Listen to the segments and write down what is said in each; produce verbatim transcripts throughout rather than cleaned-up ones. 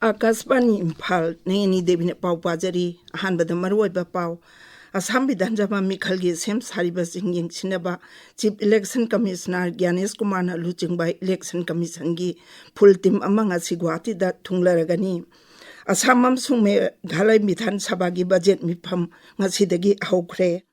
ꯑꯀꯥꯁꯕꯥꯅꯤ ꯏꯝꯐꯥꯜ, ꯅꯦꯅꯤ ꯗꯦꯕꯤꯅ ꯄꯥꯎ ꯄꯥꯖꯔꯤ꯫ ꯑꯍꯥꯟꯕꯗ ꯃꯔꯨꯑꯣꯏꯕ ꯄꯥꯎ꯫ ꯑꯁꯥꯝ ꯕꯤꯙꯥꯟ ꯁꯚꯥ ꯃꯤꯈꯜꯒꯤ ꯁꯦꯝ ꯁꯥꯔꯤꯕꯁꯤꯡ ꯌꯦꯡꯁꯤꯟꯅꯕ Chief Election Commissioner ꯒ꯭ꯌꯥꯅꯦꯁ ꯀꯨꯃꯥꯔꯅ ꯂꯨꯆꯤꯡꯕ Election Commissionꯒꯤ full team ꯑꯃ ꯉꯁꯤ ꯒꯨꯋꯥꯍꯥꯇꯤꯗ ꯊꯨꯡꯂꯔꯒꯅꯤ꯫ ꯑꯁꯥꯝ ꯑꯃꯁꯨꯡ ꯃꯦꯘꯥꯂꯌ ꯕꯤꯙꯥꯟ ꯁꯚꯥꯒꯤ budget ꯃꯤꯐꯝ ꯉꯁꯤꯗꯒꯤ ꯍꯧꯈ꯭ꯔꯦ꯫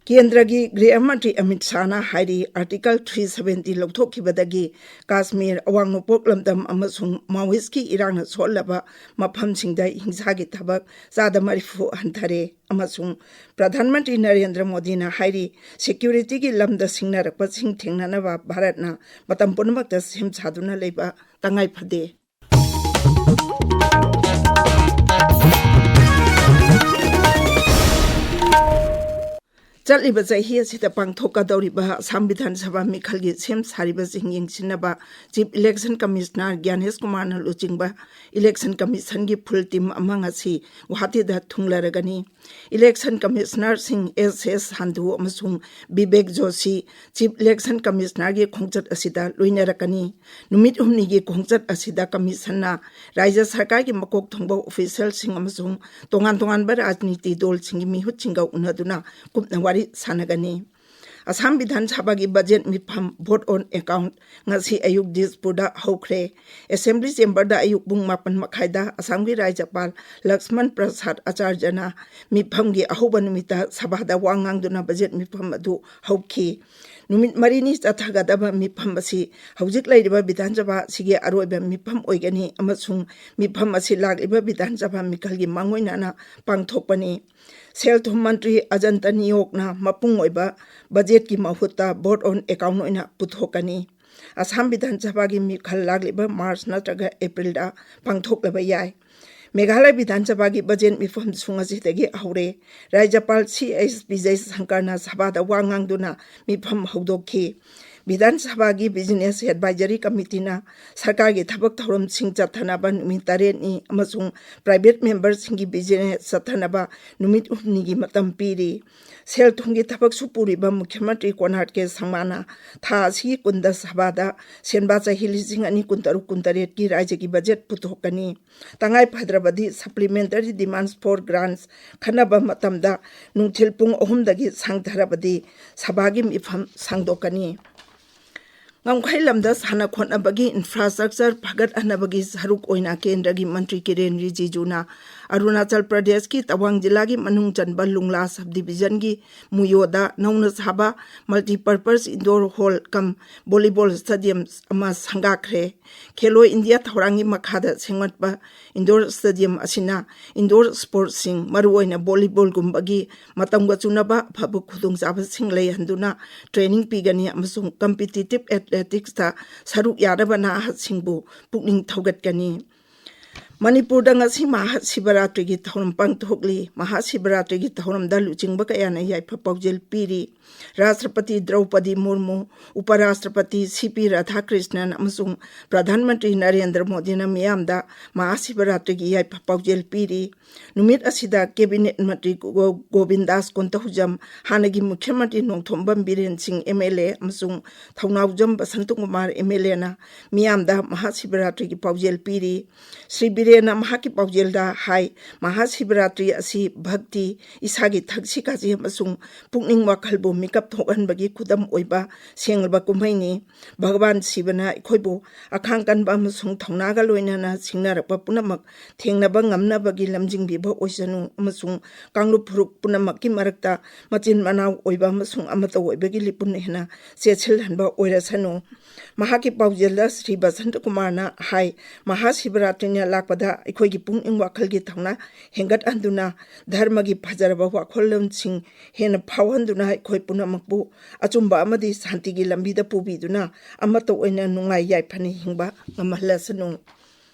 ꯀꯦꯟꯗ꯭ꯔꯒꯤ ꯒ꯭ꯔꯤꯍ ꯃꯟꯇ꯭ꯔꯤ ꯑꯃꯤꯠ ꯁꯥꯍꯅ ꯍꯥꯏꯔꯤ, Article three seventy ꯂꯧꯊꯣꯛꯈꯤꯕꯗꯒꯤ ꯀꯥꯁꯃꯤꯔ, ꯑꯋꯥꯡ ꯅꯣꯡꯄꯣꯛ ꯂꯝꯗꯝ ꯑꯃꯁꯨꯡ Maoistꯀꯤ ꯏꯔꯥꯡꯅ ꯁꯣꯛꯍꯜꯂꯕ ꯃꯐꯝꯁꯤꯡꯗ ꯍꯤꯡꯁꯥꯒꯤ ꯊꯕꯛ ꯆꯥꯗ ꯃꯔꯤꯐꯨ ꯍꯟꯊꯔꯦ ꯑꯃꯁꯨꯡ ꯄ꯭ꯔꯙꯥꯟ ꯃꯟꯇ꯭ꯔꯤ ꯅꯔꯦꯟꯗ꯭ꯔ ꯃꯣꯗꯤꯅ ꯍꯥꯏꯔꯤ, securityꯒꯤ ꯂꯝꯗ ꯁꯤꯡꯅꯔꯛꯄꯁꯤꯡ ꯊꯦꯡꯅꯅꯕ ꯚꯥꯔꯠꯅ ꯃꯇꯝ ꯄꯨꯝꯅꯃꯛꯇ ꯁꯦꯝ ꯁꯥꯗꯨꯅ ꯂꯩꯕ ꯇꯉꯥꯏ ꯐꯗꯦ꯫ ꯆꯠꯂꯤꯕ ꯆꯍꯤ ꯑꯁꯤꯗ ꯄꯥꯡꯊꯣꯛꯀꯗꯧꯔꯤꯕ ꯑꯁꯥꯝ ꯕꯤꯙꯥꯟ ꯁꯚꯥ ꯃꯤꯈꯜꯒꯤ ꯁꯦꯝ ꯁꯥꯔꯤꯕꯁꯤꯡ ꯌꯦꯡꯁꯤꯟꯅꯕ Chief Election Commissioner ꯒ꯭ꯌꯥꯅꯦꯁ ꯀꯨꯃꯥꯔꯅ ꯂꯨꯆꯤꯡꯕ Election Commissionꯒꯤ full team ꯑꯃ ꯉꯁꯤ ꯒꯨꯋꯥꯍꯥꯇꯤꯗ ꯊꯨꯡꯂꯔꯒꯅꯤ꯫ Election Commissionerꯁꯤꯡ ꯑꯦꯁ ꯑꯦꯁ ꯁꯥꯟꯙꯨ ꯑꯃꯁꯨꯡ ꯕꯤꯕꯦꯛ ꯖꯣꯁꯤ Chief Election Commissionerꯒꯤ ꯈꯣꯡꯆꯠ ꯑꯁꯤꯗ ꯂꯣꯏꯅꯔꯛꯀꯅꯤ꯫ ꯅꯨꯃꯤꯠ ꯍꯨꯝꯅꯤꯒꯤ ꯈꯣꯡꯆꯠ ꯑꯁꯤꯗ Commissionꯅ ꯔꯥꯖ꯭ꯌ ꯁꯔꯀꯥꯔꯒꯤ ꯃꯀꯣꯛ ꯊꯣꯡꯕ officialꯁꯤꯡ ꯑꯃꯁꯨꯡ ꯇꯣꯉꯥꯟ ꯇꯣꯉꯥꯟꯕ ꯔꯥꯖꯅꯤꯇꯤ ꯗꯜꯁꯤꯡꯒꯤ ꯃꯤꯍꯨꯠꯁꯤꯡꯒ ꯎꯅꯗꯨꯅ ꯀꯨꯞꯅ ꯋꯥꯔꯤ ꯁꯥꯟꯅꯒꯅꯤ꯫ ꯑꯁꯥꯝ ꯕꯤꯙꯥꯟ ꯁꯚꯥꯒꯤ budget ꯃꯤꯐꯝ Vote on Account ꯉꯁꯤ ꯑꯌꯨꯛ ꯗꯤꯁꯄꯨꯔꯗ ꯍꯧꯈ꯭ꯔꯦ꯫ Assembly chamberꯗ ꯑꯌꯨꯛ ꯄꯨꯡ ꯃꯥꯄꯟ ꯃꯈꯥꯏꯗ ꯑꯁꯥꯝꯒꯤ ꯔꯥꯖ꯭ꯌꯄꯥꯜ ꯂꯛꯁꯃꯟ ꯄ꯭ꯔꯁꯥꯗ ꯑꯆꯥꯔꯖꯅ ꯃꯤꯐꯝꯒꯤ ꯑꯍꯧꯕ ꯅꯨꯃꯤꯠꯇ ꯁꯚꯥꯗ ꯋꯥ ꯉꯥꯡꯗꯨꯅ budget ꯃꯤꯐꯝ ꯑꯗꯨ ꯍꯧꯈꯤ꯫ ꯅꯨꯃꯤꯠ ꯃꯔꯤꯅꯤ ꯆꯠꯊꯒꯗꯕ ꯃꯤꯐꯝ ꯑꯁꯤ ꯍꯧꯖꯤꯛ ꯂꯩꯔꯤꯕ ꯕꯤꯙꯥꯟ ꯁꯚꯥ ꯑꯁꯤꯒꯤ ꯑꯔꯣꯏꯕ ꯃꯤꯐꯝ ꯑꯣꯏꯒꯅꯤ ꯑꯃꯁꯨꯡ ꯃꯤꯐꯝ ꯑꯁꯤ ꯂꯥꯛꯂꯤꯕ ꯕꯤꯙꯥꯟ ꯁꯚꯥ ꯃꯤꯈꯜꯒꯤ ꯃꯥꯡꯑꯣꯏꯅꯅ ꯄꯥꯡꯊꯣꯛꯄꯅꯤ꯫ ꯁꯦꯜ ꯊꯨꯝ ꯃꯟꯇ꯭ꯔꯤ ꯑꯖꯟꯇ ꯅꯤꯌꯣꯛꯅ ꯃꯄꯨꯡ ꯑꯣꯏꯕ budgetꯀꯤ ꯃꯍꯨꯠꯇ Vote on Account ꯑꯣꯏꯅ ꯄꯨꯊꯣꯛꯀꯅꯤ꯫ ꯑꯁꯥꯝ ꯕꯤꯙꯥꯟ ꯁꯚꯥꯒꯤ ꯃꯤꯈꯜ ꯂꯥꯛꯂꯤꯕ ꯃꯥꯔꯆ ꯅꯠꯇ꯭ꯔꯒ ꯑꯦꯄ꯭ꯔꯤꯜꯗ ꯄꯥꯡꯊꯣꯛꯂꯕ ꯌꯥꯏ꯫ ꯃꯦꯘꯥꯂꯌ ꯕꯤꯙꯥꯟ ꯁꯚꯥꯒꯤ budget ꯃꯤꯐꯝꯁꯨ ꯉꯁꯤꯗꯒꯤ ꯍꯧꯔꯦ꯫ ꯔꯥꯖ꯭ꯌꯄꯥꯜ ꯁꯤ ꯑꯩꯆ ꯕꯤꯖꯌ ꯁꯪꯀꯔꯅ ꯁꯚꯥꯗ ꯋꯥ ꯉꯥꯡꯗꯨꯅ ꯃꯤꯐꯝ ꯍꯧꯗꯣꯛꯈꯤ꯫ ꯕꯤꯙꯥꯟ ꯁꯚꯥꯒꯤ ꯕꯤꯖꯤꯅꯦꯁ ꯑꯦꯗꯚꯥꯏꯖꯔꯤ ꯀꯃꯤꯇꯤꯅ ꯁꯔꯀꯥꯔꯒꯤ ꯊꯕꯛ ꯊꯧꯔꯝꯁꯤꯡ ꯆꯠꯊꯅꯕ ꯅꯨꯃꯤꯠ ꯇꯔꯦꯠꯅꯤ ꯑꯃꯁꯨꯡ ꯄ꯭ꯔꯥꯏꯚꯦꯠ ꯃꯦꯝꯕꯔꯁꯤꯡꯒꯤ ꯕꯤꯖꯤꯅꯦꯁ ꯆꯠꯊꯅꯕ ꯅꯨꯃꯤꯠ ꯍꯨꯝꯅꯤꯒꯤ ꯃꯇꯝ ꯄꯤꯔꯤ꯫ ꯁꯦꯜ ꯊꯨꯝꯒꯤ ꯊꯕꯛꯁꯨ ꯄꯨꯔꯤꯕ ꯃꯨꯈ꯭ꯌ ꯃꯟꯇ꯭ꯔꯤ ꯀꯣꯅꯥꯔ ꯀꯦ ꯁꯪꯃꯥꯅ ꯊꯥ ꯑꯁꯤꯒꯤ ꯀꯨꯟꯗ ꯁꯚꯥꯗ ꯁꯦꯟꯕꯥ ꯆꯍꯤ ꯂꯤꯁꯤꯡ ꯑꯅꯤ ꯀꯨꯟꯇꯔꯨꯛ ꯀꯨꯟꯇꯔꯦꯠꯀꯤ ꯔꯥꯖ꯭ꯌꯒꯤ ꯕꯖꯦꯠ ꯄꯨꯊꯣꯛꯀꯅꯤ꯫ ꯇꯉꯥꯏ ꯐꯗ꯭ꯔꯕꯗꯤ supplementary demands for grants ꯈꯟꯅꯕ ꯃꯇꯝꯗ ꯅꯨꯡꯊꯤꯜ ꯄꯨꯡ ꯑꯍꯨꯝꯗꯒꯤ ꯁꯥꯡꯊꯔꯕꯗꯤ ꯁꯚꯥꯒꯤ ꯃꯤꯐꯝ ꯁꯥꯡꯗꯣꯛꯀꯅꯤ꯫ ꯉꯝꯈꯩ ꯂꯝꯗ ꯁꯥꯟꯅ ꯈꯣꯠꯅꯕꯒꯤ infrastructure ꯐꯒꯠꯍꯟꯅꯕꯒꯤ ꯁꯔꯨꯛ ꯑꯣꯏꯅ ꯀꯦꯟꯗ꯭ꯔꯒꯤ ꯃꯟꯇ꯭ꯔꯤ ꯀꯤꯔꯦꯟ ꯔꯤꯖꯤꯖꯨꯅ ꯑꯔꯨꯅꯥꯆꯜ ꯄ꯭ꯔꯗꯦꯁꯀꯤ ꯇꯋꯥꯡ ꯖꯤꯂꯥꯒꯤ ꯃꯅꯨꯡ ꯆꯟꯕ ꯂꯨꯡꯂꯥ subdivisionꯒꯤ ꯃꯨꯌꯣꯗ ꯅꯧꯅ ꯁꯥꯕ multipurpose indoor hall cum volleyball stadium ꯑꯃ ꯁꯪꯒꯥꯈ꯭ꯔꯦ꯫ ꯈꯦꯂꯣ ꯏꯟꯗꯤꯌꯥ ꯊꯧꯔꯥꯡꯒꯤ ꯃꯈꯥꯗ ꯁꯦꯝꯒꯠꯄ indoor stadium ꯑꯁꯤꯅ indoor sportsꯁꯤꯡ, ꯃꯔꯨꯑꯣꯏꯅ volleyballꯒꯨꯝꯕꯒꯤ ꯃꯇꯝꯒ ꯆꯨꯅꯕ ꯑꯐꯕ ꯈꯨꯗꯣꯡꯆꯥꯕꯁꯤꯡ ꯂꯩꯍꯟꯗꯨꯅ training ꯄꯤꯒꯅꯤ ꯑꯃꯁꯨꯡ competitive athleticsꯇ ꯁꯔꯨꯛ ꯌꯥꯅꯕ ꯅꯍꯥꯁꯤꯡꯕꯨ ꯄꯨꯛꯅꯤꯡ ꯊꯧꯒꯠꯀꯅꯤ꯫ ꯃꯅꯤꯄꯨꯔꯗ ꯉꯁꯤ ꯃꯍꯥ ꯁꯤꯕꯔꯥꯇ꯭ꯔꯤꯒꯤ ꯊꯧꯔꯝ ꯄꯥꯡꯊꯣꯛꯂꯤ꯫ ꯃꯍꯥ ꯁꯤꯕꯔꯥꯇ꯭ꯔꯤꯒꯤ ꯊꯧꯔꯝꯗ ꯂꯨꯆꯤꯡꯕ ꯀꯌꯥꯅ ꯌꯥꯏꯐ ꯄꯥꯎꯖꯦꯜ ꯄꯤꯔꯤ꯫ ꯔꯥꯁꯇ꯭ꯔꯄꯇꯤ ꯗ꯭ꯔꯧꯄꯗꯤ ꯃꯨꯔꯃꯨ, ꯎꯄ ꯔꯥꯁꯇ꯭ꯔꯄꯇꯤ ꯁꯤ ꯄꯤ ꯔꯥꯙꯥꯀ꯭ꯔꯤꯁꯅꯟ ꯑꯃꯁꯨꯡ ꯄ꯭ꯔꯙꯥꯟ ꯃꯟꯇ꯭ꯔꯤ ꯅꯔꯦꯟꯗ꯭ꯔ ꯃꯣꯗꯤꯅ ꯃꯤꯌꯥꯝꯗ ꯃꯍꯥ ꯁꯤꯕꯔꯥꯇ꯭ꯔꯤꯒꯤ ꯌꯥꯏꯐ ꯄꯥꯎꯖꯦꯜ ꯄꯤꯔꯤ꯫ ꯅꯨꯃꯤꯠ ꯑꯁꯤꯗ cabinet ꯃꯟꯇ꯭ꯔꯤ ꯒꯣ-, ꯒꯣꯕꯤꯟꯗꯥꯁ ꯀꯣꯟꯇꯍꯨꯖꯝ, ꯍꯥꯟꯅꯒꯤ ꯃꯨꯈ꯭ꯌ ꯃꯟꯇ꯭ꯔꯤ ꯅꯣꯡꯊꯣꯝꯕꯝ ꯕꯤꯔꯦꯟ ꯁꯤꯡ ꯑꯦꯝ ꯑꯦꯜ ꯑꯦ ꯑꯃꯁꯨꯡ ꯊꯧꯅꯥꯎꯖꯝ ꯕꯁꯟꯇ ꯀꯨꯃꯥꯔ ꯑꯦꯝ ꯑꯦꯜ ꯑꯦꯅ ꯃꯤꯌꯥꯝꯗ ꯃꯍꯥ ꯁꯤꯕꯔꯥꯇ꯭ꯔꯤꯒꯤ ꯄꯥꯎꯖꯦꯜ ꯄꯤꯔꯤ꯫ ꯁ꯭ꯔꯤ ꯕꯤꯔꯦꯟꯅ ꯃꯍꯥꯛꯀꯤ ꯄꯥꯎꯖꯦꯜꯗ ꯍꯥꯏ, ꯃꯍꯥ ꯁꯤꯕꯔꯥꯇ꯭ꯔꯤ ꯑꯁꯤ ꯚꯛꯇꯤ, ꯏꯁꯥꯒꯤ ꯊꯛꯁꯤ ꯈꯥꯁꯤ ꯑꯃꯁꯨꯡ ꯄꯨꯛꯅꯤꯡ ꯋꯥꯈꯜꯕꯨ ꯃꯤꯀꯞ ꯊꯣꯛꯍꯟꯕꯒꯤ ꯈꯨꯗꯝ ꯑꯣꯏꯕ ꯁꯦꯡꯂꯕ ꯀꯨꯝꯍꯩꯅꯤ꯫ ꯚꯒꯋꯥꯟ ꯁꯤꯕꯅ ꯑꯩꯈꯣꯏꯕꯨ ꯑꯈꯥꯡ ꯀꯟꯕ ꯑꯃꯁꯨꯡ ꯊꯧꯅꯥꯒ ꯂꯣꯏꯅꯅ ꯁꯤꯡꯅꯔꯛꯄ ꯄꯨꯝꯅꯃꯛ ꯊꯦꯡꯅꯕ ꯉꯝꯅꯕꯒꯤ ꯂꯝꯖꯤꯡꯕꯤꯕ ꯑꯣꯏꯁꯅꯨ ꯑꯃꯁꯨꯡ ꯀꯥꯡꯂꯨꯞ ꯐꯨꯔꯨꯞ ꯄꯨꯝꯅꯃꯛꯀꯤ ꯃꯔꯛꯇ ꯃꯆꯤꯟ ꯃꯅꯥꯎ ꯑꯣꯏꯕ ꯑꯃꯁꯨꯡ ꯑꯃꯠꯇ ꯑꯣꯏꯕꯒꯤ ꯂꯤꯄꯨꯟ ꯍꯦꯟꯅ ꯆꯦꯠꯁꯤꯜꯍꯟꯕ ꯑꯣꯏꯔꯁꯅꯨ꯫ ꯃꯍꯥꯛꯀꯤ ꯄꯥꯎꯖꯦꯜꯗ ꯁ꯭ꯔꯤ ꯕꯁꯟꯇ ꯀꯨꯃꯥꯔꯅ ꯍꯥꯏ, ꯃꯍꯥ ꯁꯤꯕꯔꯥꯇ꯭ꯔꯤꯅ ꯂꯥꯛꯄꯗ ꯑꯩꯈꯣꯏꯒꯤ ꯄꯨꯛꯅꯤꯡ ꯋꯥꯈꯜꯒꯤ ꯊꯧꯅꯥ ꯍꯦꯟꯒꯠꯍꯟꯗꯨꯅ ꯙꯔꯃꯒꯤ ꯐꯖꯔꯕ ꯋꯥꯈꯜꯂꯣꯟꯁꯤꯡ ꯍꯦꯟꯅ ꯐꯥꯎꯍꯟꯗꯨꯅ ꯑꯩꯈꯣꯏ ꯄꯨꯝꯅꯃꯛꯄꯨ ꯑꯆꯨꯝꯕ ꯑꯃꯗꯤ ꯁꯥꯟꯇꯤꯒꯤ ꯂꯝꯕꯤꯗ ꯄꯨꯕꯤꯗꯨꯅ ꯑꯃꯠꯇ ꯑꯣꯏꯅ ꯅꯨꯡꯉꯥꯏ ꯌꯥꯏꯐꯅ ꯍꯤꯡꯕ ꯉꯝꯍꯜꯂꯁꯅꯨ꯫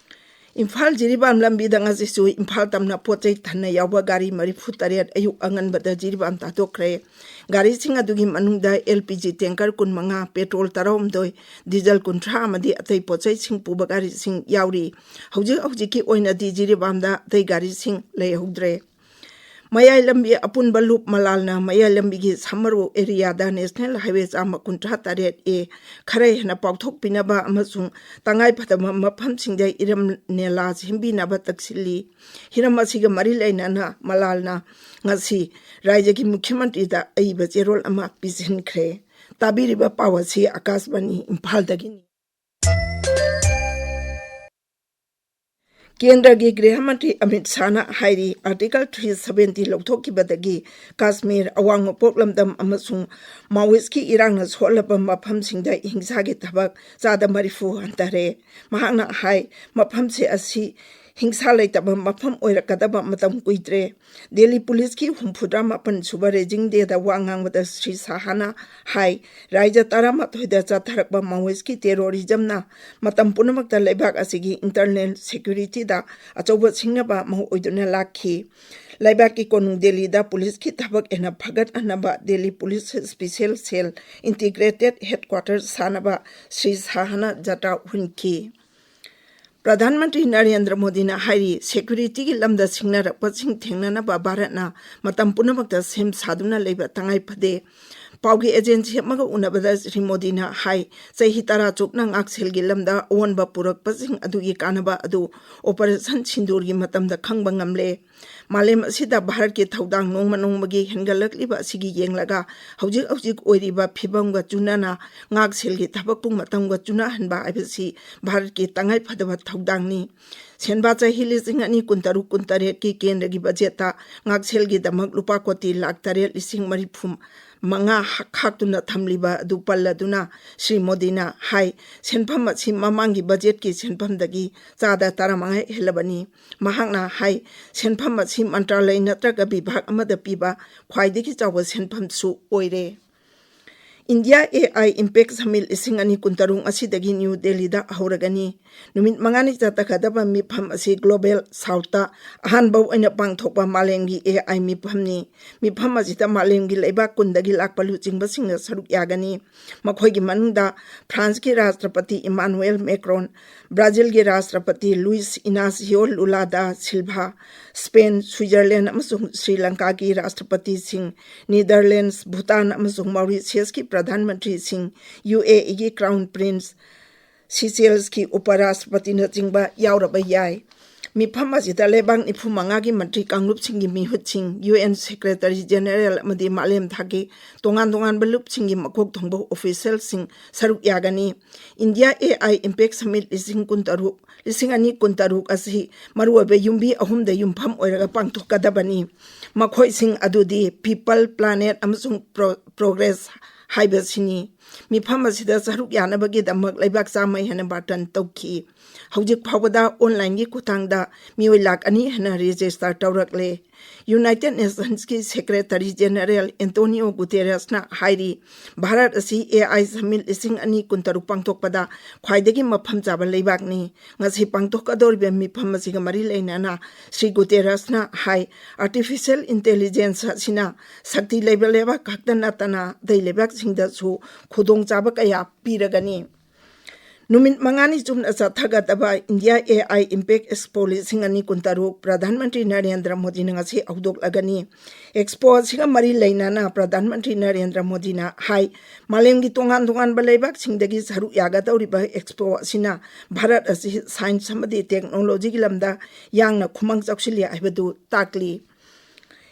ꯏꯝꯐꯥꯜ ꯖꯤꯔꯤꯕꯥꯝ ꯂꯝꯕꯤꯗ ꯉꯁꯤꯁꯨ ꯏꯝꯐꯥꯜ ꯇꯝꯅ ꯄꯣꯠ ꯆꯩ ꯊꯟꯅ ꯌꯥꯎꯕ ꯒꯥꯔꯤ ꯃꯔꯤꯐꯨ ꯇꯔꯦꯠ ꯑꯌꯨꯛ ꯑꯉꯟꯕꯗ ꯖꯤꯔꯤꯕꯥꯝ ꯇꯥꯗꯣꯛꯈ꯭ꯔꯦ꯫ ꯒꯥꯔꯤꯁꯤꯡ ꯑꯗꯨꯒꯤ ꯃꯅꯨꯡꯗ L P G tanker ꯀꯨꯟꯃꯉꯥ, petrol ꯇꯔꯥꯍꯨꯝꯗꯣꯏ, diesel ꯀꯨꯟꯊ꯭ꯔꯥ ꯑꯃꯗꯤ ꯑꯇꯩ ꯄꯣꯠ ꯆꯩꯁꯤꯡ ꯄꯨꯕ ꯒꯥꯔꯤꯁꯤꯡ ꯌꯥꯎꯔꯤ꯫ ꯍꯧꯖꯤꯛ ꯍꯧꯖꯤꯛꯀꯤ ꯑꯣꯏꯅꯗꯤ ꯖꯤꯔꯤꯕꯥꯝꯗ ꯑꯇꯩ ꯒꯥꯔꯤꯁꯤꯡ ꯂꯩꯍꯧꯗ꯭ꯔꯦ꯫ ꯃꯌꯥꯏ ꯂꯝꯕꯤ ꯑꯄꯨꯟꯕ ꯂꯨꯞ ꯃꯂꯥꯜꯅ ꯃꯌꯥꯏ ꯂꯝꯕꯤꯒꯤ ꯁꯃꯔꯨ area ꯗ National Highway ꯆꯥꯝꯃ ꯀꯨꯟꯊ꯭ꯔꯥ ꯇꯔꯦꯠ A ꯈꯔ ꯍꯦꯟꯅ ꯄꯥꯛꯊꯣꯛꯄꯤꯅꯕ ꯑꯃꯁꯨꯡ ꯇꯉꯥꯏ ꯐꯗꯕ ꯃꯐꯝꯁꯤꯡꯗ ꯏꯔꯝ ꯅꯦꯂꯥ ꯁꯦꯝꯕꯤꯅꯕ ꯇꯛꯁꯤꯜꯂꯤ꯫ ꯍꯤꯔꯝ ꯑꯁꯤꯒ ꯃꯔꯤ ꯂꯩꯅꯅ ꯃꯂꯥꯜꯅ ꯉꯁꯤ ꯔꯥꯖ꯭ꯌꯒꯤ ꯃꯨꯈ꯭ꯌ ꯃꯟꯇ꯭ꯔꯤꯗ ꯑꯏꯕ ꯆꯦꯔꯣꯜ ꯑꯃ ꯄꯤꯁꯤꯟꯈ꯭ꯔꯦ꯫ ꯇꯥꯕꯤꯔꯤꯕ ꯄꯥꯎ ꯑꯁꯤ ꯑꯀꯥꯁꯕꯥꯅꯤ ꯏꯝꯐꯥꯜꯗꯒꯤꯅꯤ꯫ ꯀꯦꯟꯗ꯭ꯔꯒꯤ ꯒ꯭ꯔꯤꯍ ꯃꯟꯇ꯭ꯔꯤ ꯑꯃꯤꯠ ꯁꯥꯍꯅ ꯍꯥꯏꯔꯤ, Article three seventy ꯂꯧꯊꯣꯛꯈꯤꯕꯗꯒꯤ ꯀꯥꯁꯃꯤꯔ, ꯑꯋꯥꯡ ꯅꯣꯡꯄꯣꯛ ꯂꯝꯗꯝ ꯑꯃꯁꯨꯡ ꯃꯥꯑꯣꯏꯁꯀꯤ ꯏꯔꯥꯡꯅ ꯁꯣꯛꯍꯜꯂꯕ ꯃꯐꯝꯁꯤꯡꯗ ꯍꯤꯡꯁꯥꯒꯤ ꯊꯕꯛ ꯆꯥꯗ ꯃꯔꯤꯐꯨ ꯍꯟꯊꯔꯦ꯫ ꯃꯍꯥꯛꯅ ꯍꯥꯏ, ꯃꯐꯝꯁꯦ ꯑꯁꯤ ꯍꯤꯡꯁꯥ ꯂꯩꯇꯕ ꯃꯐꯝ ꯑꯣꯏꯔꯛꯀꯗꯕ ꯃꯇꯝ ꯀꯨꯏꯗ꯭ꯔꯦ꯫ ꯗꯦꯜꯂꯤ ꯄꯨꯂꯤꯁꯀꯤ ꯍꯨꯝꯐꯨꯇꯔꯥ ꯃꯥꯄꯟ ꯁꯨꯕ raising day ꯗ ꯋꯥ ꯉꯥꯡꯕꯗ ꯁ꯭ꯔꯤ ꯁꯥꯍꯅ ꯍꯥꯏ, ꯔꯥꯖ꯭ꯌ ꯇꯔꯥꯃꯥꯊꯣꯏꯗ ꯆꯠꯊꯔꯛꯄ ꯃꯥꯑꯣꯏꯁꯀꯤ terrorism ꯅ ꯃꯇꯝ ꯄꯨꯝꯅꯃꯛꯇ ꯂꯩꯕꯥꯛ ꯑꯁꯤꯒꯤ internal security ꯗ ꯑꯆꯧꯕ ꯁꯤꯡꯅꯕ ꯑꯃ ꯑꯣꯏꯗꯨꯅ ꯂꯥꯛꯈꯤ꯫ ꯂꯩꯕꯥꯛꯀꯤ ꯀꯣꯅꯨꯡ ꯗꯦꯜꯂꯤꯗ ꯄꯨꯂꯤꯁꯀꯤ ꯊꯕꯛ ꯍꯦꯟꯅ ꯐꯒꯠꯍꯟꯅꯕ Delhi police special cell integrated headquarters ꯁꯥꯅꯕ ꯁ꯭ꯔꯤ ꯁꯥꯍꯅ ꯖꯥꯇ꯭ꯔꯥ ꯍꯨꯟꯈꯤ꯫ ꯄ꯭ꯔꯙꯥꯟ ꯃꯟꯇ꯭ꯔꯤ ꯅꯔꯦꯟꯗ꯭ꯔ ꯃꯣꯗꯤꯅ ꯍꯥꯏꯔꯤ, security ꯒꯤ ꯂꯝꯗ ꯁꯤꯡꯅꯔꯛꯄꯁꯤꯡ ꯊꯦꯡꯅꯅꯕ ꯚꯥꯔꯠꯅ ꯃꯇꯝ ꯄꯨꯝꯅꯃꯛꯇ ꯁꯦꯝ ꯁꯥꯗꯨꯅ ꯂꯩꯕ ꯇꯉꯥꯏ ꯐꯗꯦ꯫ ꯄꯥꯎꯒꯤ agency ꯑꯃꯒ ꯎꯅꯕꯗ ꯁ꯭ꯔꯤ ꯃꯣꯗꯤꯅ ꯍꯥꯏ, ꯆꯍꯤ ꯇꯔꯥ ꯆꯨꯞꯅ ꯉꯥꯛꯁꯦꯜꯒꯤ ꯂꯝꯗ ꯑꯑꯣꯟꯕ ꯄꯨꯔꯛꯄꯁꯤꯡ ꯑꯗꯨꯒꯤ ꯀꯥꯟꯅꯕ ꯑꯗꯨ Operation ꯁꯤꯟꯗꯨꯔꯒꯤ ꯃꯇꯝꯗ ꯈꯪꯕ ꯉꯝꯂꯦ꯫ ꯃꯥꯂꯦꯝ ꯑꯁꯤꯗ ꯚꯥꯔꯠꯀꯤ ꯊꯧꯗꯥꯡ ꯅꯣꯡꯃ ꯅꯣꯡꯃꯒꯤ ꯍꯦꯟꯒꯠꯂꯛꯂꯤꯕ ꯑꯁꯤꯒꯤ ꯌꯦꯡꯂꯒ ꯍꯧꯖꯤꯛ ꯍꯧꯖꯤꯛ ꯑꯣꯏꯔꯤꯕ ꯐꯤꯕꯝꯒ ꯆꯨꯅꯅ ꯉꯥꯛꯁꯦꯜꯒꯤ ꯊꯕꯛꯄꯨ ꯃꯇꯝꯒ ꯆꯨꯅꯍꯟꯕ ꯍꯥꯏꯕꯁꯤ ꯚꯥꯔꯠꯀꯤ ꯇꯉꯥꯏ ꯐꯗꯕ ꯊꯧꯗꯥꯡꯅꯤ꯫ ꯁꯦꯟꯕꯥ ꯆꯍꯤ ꯂꯤꯁꯤꯡ ꯑꯅꯤ ꯀꯨꯟꯇꯔꯨꯛ ꯀꯨꯟꯇꯔꯦꯠꯀꯤ ꯀꯦꯟꯗ꯭ꯔꯒꯤ ꯕꯖꯦꯠꯇ ꯉꯥꯛꯁꯦꯜꯒꯤꯗꯃꯛ ꯂꯨꯄꯥ ꯀꯣꯇꯤ ꯂꯥꯈ ꯇꯔꯦꯠ ꯂꯤꯁꯤꯡ ꯃꯔꯤꯐꯨ ꯃꯉꯥ ꯈꯥꯛꯇꯨꯅ ꯊꯝꯂꯤꯕ ꯑꯗꯨ ꯄꯜꯂꯗꯨꯅ ꯁ꯭ꯔꯤ ꯃꯣꯗꯤꯅ ꯍꯥꯏ, ꯁꯦꯟꯐꯝ ꯑꯁꯤ ꯃꯃꯥꯡꯒꯤ ꯕꯖꯦꯠꯀꯤ ꯁꯦꯟꯐꯝꯗꯒꯤ ꯆꯥꯗ ꯇꯔꯥꯃꯉꯥ ꯍꯦꯜꯂꯕꯅꯤ꯫ ꯃꯍꯥꯛꯅ ꯍꯥꯏ, ꯁꯦꯟꯐꯝ ꯑꯁꯤ ꯃꯟꯇ꯭ꯔꯥꯂꯌ ꯅꯠꯇ꯭ꯔꯒ ꯕꯤꯚꯥꯒ ꯑꯃꯗ ꯄꯤꯕ ꯈ꯭ꯋꯥꯏꯗꯒꯤ ꯆꯥꯎꯕ ꯁꯦꯟꯐꯝꯁꯨ ꯑꯣꯏꯔꯦ꯫ India A I Impact Summit ꯂꯤꯁꯤꯡ ꯑꯅꯤ ꯀꯨꯟꯇꯔꯨꯛ ꯑꯁꯤꯗꯒꯤ ꯅ꯭ꯌꯨ ꯗꯦꯜꯂꯤꯗ ꯍꯧꯔꯒꯅꯤ꯫ ꯅꯨꯃꯤꯠ ꯃꯉꯥꯅꯤ ꯆꯠꯊꯒꯗꯕ ꯃꯤꯐꯝ ꯑꯁꯤ Global Southꯇ ꯑꯍꯥꯟꯕ ꯑꯣꯏꯅ ꯄꯥꯡꯊꯣꯛꯄ ꯃꯥꯂꯦꯝꯒꯤ A I ꯃꯤꯐꯝꯅꯤ꯫ ꯃꯤꯐꯝ ꯑꯁꯤꯗ ꯃꯥꯂꯦꯝꯒꯤ ꯂꯩꯕꯥꯛ ꯀꯨꯟꯗꯒꯤ ꯂꯥꯛꯄ ꯂꯨꯆꯤꯡꯕꯁꯤꯡꯅ ꯁꯔꯨꯛ ꯌꯥꯒꯅꯤ꯫ ꯃꯈꯣꯏꯒꯤ ꯃꯅꯨꯡꯗ ꯐ꯭ꯔꯥꯟꯁꯀꯤ ꯔꯥꯁꯇ꯭ꯔꯄꯇꯤ ꯏꯃꯥꯅꯨꯑꯦꯜ ꯃꯦꯀ꯭ꯔꯣꯟ, ꯕ꯭ꯔꯥꯖꯤꯜꯒꯤ ꯔꯥꯁꯇ꯭ꯔꯄꯇꯤ ꯂꯨꯏꯁ ꯏꯅꯥꯁꯤꯌꯣ ꯂꯨꯂꯥ ꯗꯥ ꯁꯤꯜꯚꯥ, ꯁ꯭ꯄꯦꯟ, ꯁ꯭ꯋꯤꯖꯔꯂꯦꯟ ꯑꯃꯁꯨꯡ ꯁ꯭ꯔꯤ ꯂꯪꯀꯥꯒꯤ ꯔꯥꯁꯇ꯭ꯔꯄꯇꯤꯁꯤꯡ, ꯅꯦꯗꯔꯂꯦꯟꯗꯁ, ꯚꯨꯇꯥꯟ ꯑꯃꯁꯨꯡ ꯃꯥꯎꯔꯤꯁꯤꯌꯁꯀꯤ ꯄ꯭ꯔꯙꯥꯟ ꯃꯟꯇ꯭ꯔꯤꯁꯤꯡ, ꯌꯨ ꯑꯦ ꯏꯒꯤ ꯀ꯭ꯔꯥꯎꯟ ꯄ꯭ꯔꯤꯟꯁ, ꯁꯤꯁꯦꯜꯁꯀꯤ ꯎꯄꯔꯥꯁꯇ꯭ꯔꯄꯇꯤꯅꯆꯤꯡꯕ ꯌꯥꯎꯔꯕ ꯌꯥꯏ꯫ ꯃꯤꯐꯝ ꯑꯁꯤꯗ ꯂꯩꯕꯥꯛ ꯅꯤꯐꯨ ꯃꯉꯥꯒꯤ ꯃꯟꯇ꯭ꯔꯤ ꯀꯥꯡꯂꯨꯞꯁꯤꯡꯒꯤ ꯃꯤꯍꯨꯠꯁꯤꯡ, ꯌꯨ ꯑꯦꯟ ꯁꯦꯀ꯭ꯔꯦꯇꯔꯤ ꯖꯦꯅꯦꯔꯦꯜ ꯑꯃꯗꯤ ꯃꯥꯂꯦꯝ ꯊꯥꯛꯀꯤ ꯇꯣꯉꯥꯟ ꯇꯣꯉꯥꯟꯕ ꯂꯨꯞꯁꯤꯡꯒꯤ ꯃꯀꯣꯛ ꯊꯣꯡꯕ ꯑꯣꯐꯤꯁꯤꯌꯦꯜꯁꯤꯡ ꯁꯔꯨꯛ ꯌꯥꯒꯅꯤ꯫ India A I Impact Summit ꯂꯤꯁꯤꯡ ꯀꯨꯟꯇꯔꯨꯛ, ꯂꯤꯁꯤꯡ ꯑꯅꯤ ꯀꯨꯟꯇꯔꯨꯛ ꯑꯁꯤ ꯃꯔꯨꯑꯣꯏꯕ ꯌꯨꯝꯕꯤ ꯑꯍꯨꯝꯗ ꯌꯨꯝꯐꯝ ꯑꯣꯏꯔꯒ ꯄꯥꯡꯊꯣꯛꯀꯗꯕꯅꯤ꯫ ꯃꯈꯣꯏꯁꯤꯡ ꯑꯗꯨꯗꯤ People, Planet ꯑꯃꯁꯨꯡ Pro-, Progress ꯍꯥꯏꯕꯁꯤꯅꯤ꯫ ꯃꯤꯐꯝ ꯑꯁꯤꯗ ꯁꯔꯨꯛ ꯌꯥꯅꯕꯒꯤꯗꯃꯛ ꯂꯩꯕꯥꯛ ꯆꯥꯝꯃ ꯍꯦꯟꯅ ꯕꯥꯔꯇꯟ ꯇꯧꯈꯤ꯫ ꯍꯧꯖꯤꯛ ꯐꯥꯎꯕꯗ ꯑꯣꯟꯂꯥꯏꯟꯒꯤ ꯈꯨꯠꯊꯥꯡꯗ ꯃꯤꯑꯣꯏ ꯂꯥꯈ ꯑꯅꯤ ꯍꯦꯟꯅ ꯔꯦꯖꯤꯁꯇꯔ ꯇꯧꯔꯛꯂꯦ꯫ ꯌꯨꯅꯥꯏꯇꯦꯗ ꯅꯦꯁꯟꯁꯀꯤ ꯁꯦꯀ꯭ꯔꯦꯇꯔꯤ ꯖꯦꯅꯦꯔꯦꯜ ꯑꯦꯟꯇꯣꯅꯤꯑꯣ ꯒꯨꯇꯦꯔꯁꯅ ꯍꯥꯏꯔꯤ, ꯚꯥꯔꯠ ꯑꯁꯤ A I Summit ꯂꯤꯁꯤꯡ ꯑꯅꯤ ꯀꯨꯟꯇꯔꯨꯛ ꯄꯥꯡꯊꯣꯛꯄꯗ ꯈ꯭ꯋꯥꯏꯗꯒꯤ ꯃꯐꯝ ꯆꯥꯕ ꯂꯩꯕꯥꯛꯅꯤ꯫ ꯉꯁꯤ ꯄꯥꯡꯊꯣꯛꯀꯗꯧꯔꯤꯕ ꯃꯤꯐꯝ ꯑꯁꯤꯒ ꯃꯔꯤ ꯂꯩꯅꯅ ꯁ꯭ꯔꯤ ꯒꯨꯇꯦꯔꯁꯅ ꯍꯥꯏ, ꯑꯥꯔꯇꯤꯐꯤꯁꯤꯌꯦꯜ ꯏꯟꯇꯦꯂꯤꯖꯦꯟꯁ ꯑꯁꯤꯅ ꯁꯛꯇꯤ ꯂꯩꯕ ꯂꯩꯕꯥꯛ ꯈꯛꯇ ꯅꯠꯇꯅ ꯑꯇꯩ ꯂꯩꯕꯥꯛꯁꯤꯡꯗꯁꯨ ꯈꯨꯗꯣꯡꯆꯥꯕ ꯀꯌꯥ ꯄꯤꯔꯒꯅꯤ꯫ ꯅꯨꯃꯤꯠ ꯃꯉꯥꯅꯤ ꯆꯨꯞꯅ ꯆꯠꯊꯒꯗꯕ India A I Impact Expo ꯂꯤꯁꯤꯡ ꯑꯅꯤ ꯀꯨꯟꯇꯔꯨꯛ ꯄ꯭ꯔꯙꯥꯟ ꯃꯟꯇ꯭ꯔꯤ ꯅꯔꯦꯟꯗ꯭ꯔ ꯃꯣꯗꯤꯅ ꯉꯁꯤ ꯍꯧꯗꯣꯛꯂꯒꯅꯤ꯫ ꯑꯦꯛꯁꯄꯣ ꯑꯁꯤꯒ ꯃꯔꯤ ꯂꯩꯅꯅ ꯄ꯭ꯔꯙꯥꯟ ꯃꯟꯇ꯭ꯔꯤ ꯅꯔꯦꯟꯗ꯭ꯔ ꯃꯣꯗꯤꯅ ꯍꯥꯏ, ꯃꯥꯂꯦꯝꯒꯤ ꯇꯣꯉꯥꯟ ꯇꯣꯉꯥꯟꯕ ꯂꯩꯕꯥꯛꯁꯤꯡꯗꯒꯤ ꯁꯔꯨꯛ ꯌꯥꯒꯗꯧꯔꯤꯕ ꯑꯦꯛꯁꯄꯣ ꯑꯁꯤꯅ ꯚꯥꯔꯠ ꯑꯁꯤ ꯁꯥꯏꯟꯁ ꯑꯃꯗꯤ ꯇꯦꯛꯅꯣꯂꯣꯖꯤꯒꯤ ꯂꯝꯗ ꯌꯥꯡꯅ ꯈꯨꯃꯥꯡ ꯆꯥꯎꯁꯤꯜꯂꯤ ꯍꯥꯏꯕꯗꯨ ꯇꯥꯛꯂꯤ꯫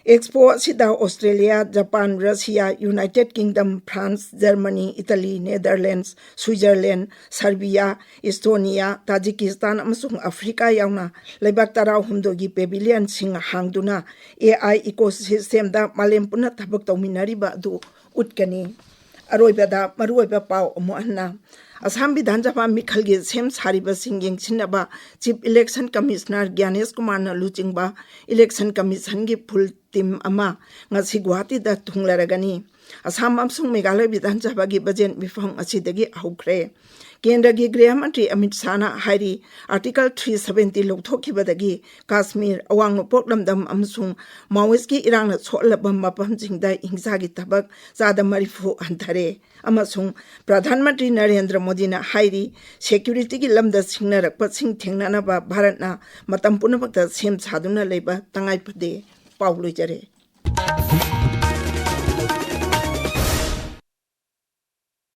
ꯑꯦꯛꯁꯄꯣ ꯑꯁꯤꯗ Australia, Japan, Russia, United Kingdom, France, Germany, Italy, Netherlands, Switzerland, Serbia, Estonia, Tajikistan ꯑꯃꯁꯨꯡ ꯑꯐ꯭ꯔꯤꯀꯥ ꯌꯥꯎꯅ ꯂꯩꯕꯥꯛ ꯇꯔꯥꯍꯨꯝꯗꯣꯏꯒꯤ ꯄꯦꯚꯤꯂꯤꯌꯟꯁꯤꯡ ꯍꯥꯡꯗꯨꯅ A I ꯏꯀꯣꯁꯤꯁꯇꯦꯝꯗ ꯃꯥꯂꯦꯝ ꯄꯨꯟꯅ ꯊꯕꯛ ꯇꯧꯃꯤꯟꯅꯔꯤꯕ ꯑꯗꯨ ꯎꯠꯀꯅꯤ꯫ ꯑꯔꯣꯏꯕꯗ ꯃꯔꯨꯑꯣꯏꯕ ꯄꯥꯎ ꯑꯃꯨꯛ ꯍꯟꯅ꯫ ꯑꯁꯥꯝ ꯕꯤꯙꯥꯟ ꯁꯚꯥ ꯃꯤꯈꯜꯒꯤ ꯁꯦꯝ ꯁꯥꯔꯤꯕꯁꯤꯡ ꯌꯦꯡꯁꯤꯟꯅꯕ ꯆꯤꯐ ꯏꯂꯦꯛꯁꯟ ꯀꯃꯤꯁꯅꯔ ꯒ꯭ꯌꯥꯅꯦꯁ ꯀꯨꯃꯥꯔꯅ ꯂꯨꯆꯤꯡꯕ ꯏꯂꯦꯛꯁꯟ ꯀꯃꯤꯁꯟꯒꯤ ꯐꯨꯜ ꯇꯤꯝ ꯑꯃ ꯉꯁꯤ ꯒꯨꯋꯥꯍꯥꯇꯤꯗ ꯊꯨꯡꯂꯔꯒꯅꯤ꯫ ꯑꯁꯥꯝ ꯑꯃꯁꯨꯡ ꯃꯦꯘꯥꯂꯌ ꯕꯤꯙꯥꯟ ꯁꯚꯥꯒꯤ ꯕꯖꯦꯠ ꯃꯤꯐꯝ ꯉꯁꯤꯗꯒꯤ ꯍꯧꯈ꯭ꯔꯦ꯫ ꯀꯦꯟꯗ꯭ꯔꯒꯤ ꯒ꯭ꯔꯤꯍ ꯃꯟꯇ꯭ꯔꯤ ꯑꯃꯤꯠ ꯁꯥꯍꯅ ꯍꯥꯏꯔꯤ, ꯑꯥꯔꯇꯤꯀꯜ ꯊ꯭ꯔꯤ ꯁꯚꯦꯟꯇꯤ ꯂꯧꯊꯣꯛꯈꯤꯕꯗꯒꯤ ꯀꯥꯁꯃꯤꯔ, ꯑꯋꯥꯡ ꯅꯣꯡꯄꯣꯛ ꯂꯝꯗꯝ ꯑꯃꯁꯨꯡ ꯃꯥꯑꯣꯏꯁꯀꯤ ꯏꯔꯥꯡꯅ ꯁꯣꯛꯍꯜꯂꯕ ꯃꯐꯝꯁꯤꯡꯗ ꯍꯤꯡꯁꯥꯒꯤ ꯊꯕꯛ ꯆꯥꯗ ꯃꯔꯤꯐꯨ ꯍꯟꯊꯔꯦ ꯑꯃꯁꯨꯡ ꯄ꯭ꯔꯙꯥꯟ ꯃꯟꯇ꯭ꯔꯤ ꯅꯔꯦꯟꯗ꯭ꯔ ꯃꯣꯗꯤꯅ ꯍꯥꯏꯔꯤ, ꯁꯦꯀ꯭ꯌꯨꯔꯤꯇꯤꯒꯤ ꯂꯝꯗ ꯁꯤꯡꯅꯔꯛꯄꯁꯤꯡ ꯊꯦꯡꯅꯅꯕ ꯚꯥꯔꯠꯅ ꯃꯇꯝ ꯄꯨꯝꯅꯃꯛꯇ ꯁꯦꯝ ꯁꯥꯗꯨꯅ ꯂꯩꯕ ꯇꯉꯥꯏ ꯐꯗꯦ꯫ ꯄꯥꯎ ꯂꯣꯏꯖꯔꯦ꯫